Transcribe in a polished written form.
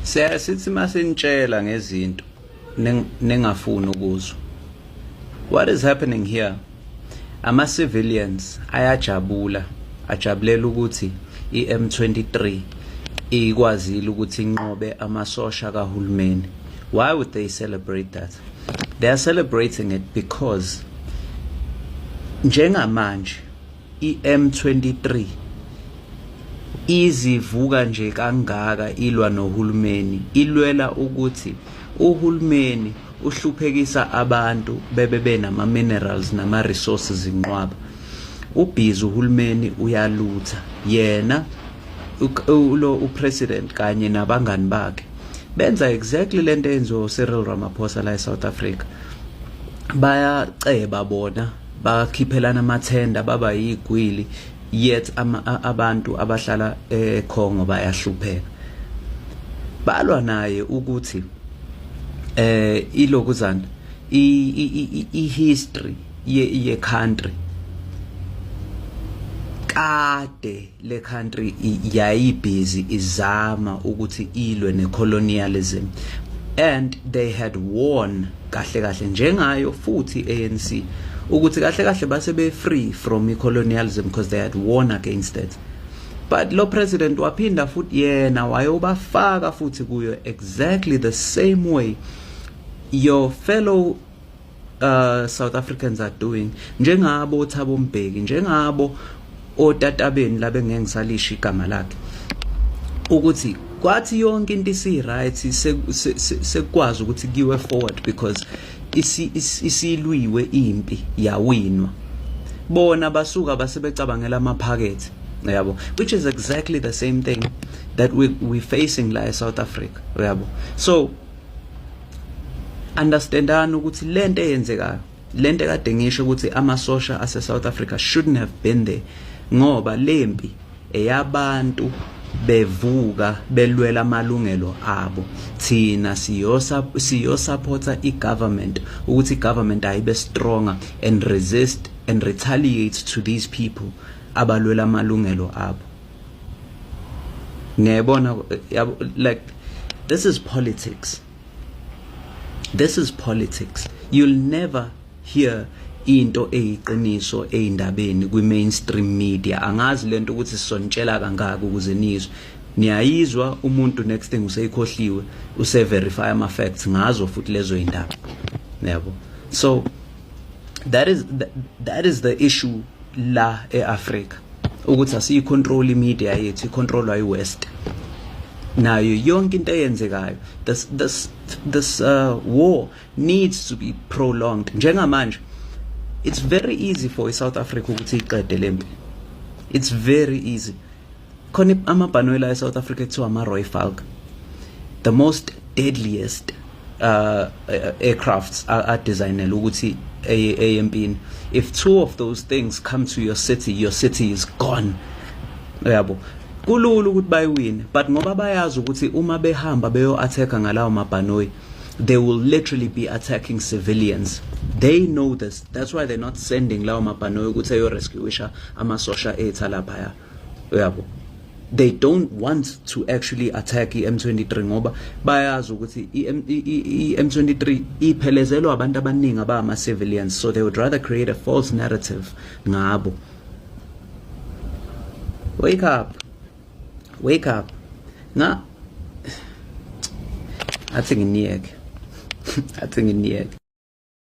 Siyaye sithi masinitshela ngezinto ningafuni ukuzwa. What is happening here? Ama civilians ayajabula, ajabulela ukuthi iM23 ikwazile ukuthi inqobe amasosha kahulumeni. Why would they celebrate that? They are celebrating it because njengamanje iM23 izivuka nje kangaka ilwa nohulumeni, ilwela ukuthi uhulumeni uhluphekisa abantu bebe benama minerals nama resources inqwaba. Ubhizi uhulumeni uyalutha yena lo upresident kanye nabangani bakhe, benza exactly lento eyenziwa uCyril Ramaphosa la eSouth Africa. Bayaceba bona, bakhiphelana amathenda, baba yigwili, yet abantu abahlala eCongo bayahlupheka. Balwa naye ukuthi ilokuzana i history ye country kade le country yayibhizi izama ukuthi ilwe necolonialism, and they had won kahle kahle njengayo futhi ANC, ukuthi kahle kahle base be free from i-colonialism because they had won against it. But lo president waphinda futhi yena wayobafaka futhi kuyo, exactly the same way your fellow South Africans are doing, njengabo Thabo Mbeki, njengabo otatabeni labe ngeke ngisalisho igama lakhe, ukuthi kwathi yonke into isi right, sekwazi ukuthi kuyiwe forward because isilwiwe impi, yawinwa, bona basuka basebecabangela amaphakethe yabo, which is exactly the same thing that we facing la eSouth Africa, uyabo. So understandani ukuthi lento eyenzekayo, lento ekade ngisho ukuthi amasosha ase South Africa shouldn't have been there, ngoba lempi eyabantu bevuka belwela amalungelo abo. Thina siyosupporta i-government ukuthi i-government ayibe stronger and resist and retaliate to these people abalwela amalungelo abo. Ngiyabona yabo, like, this is politics, this is politics. You'll never hear into eyiqiniso eyindabeni kwi-mainstream media. Angazi lento ukuthi sizontshela kangaka ukuze nizwe. Niyayizwa umuntu, next thing useyikhohliwe, use-verify ama-facts ngazo futhi lezo yindaba, yabo. So that is the issue la e-Africa, ukuthi asiyicontrol imedia yethu, icontrolwa i-West nayo yonke into eyenzekayo. This war needs to be prolonged. Njengamanje it's very easy for iSouth Africa ukuthi iqede lempi, it's very easy. Khona amabhanoyi la eSouth Africa kuthiwa ama-Rooivalk, the most deadliest aircrafts are designed ukuthi eyempini. If two of those things come to your city, your city is gone, yabo. Kulula ukuthi bayiwine, but ngoba bayazi ukuthi uma behamba beyo attacka ngalawo mabhanoyi, they will literally be attacking civilians. They know this, that's why they're not sending lawo mabhanoyi ukuthi ayo rescueisha amasosha ethu laphaya, uyabo. They don't want to actually attack i-M23 ngoba bayazi ukuthi i-M23 iphelezelwa abantu abaningi abama civilians, so they would rather create a false narrative ngabo. Wake up, wake up. Nga athi nginiyeke, athi nginiyeke.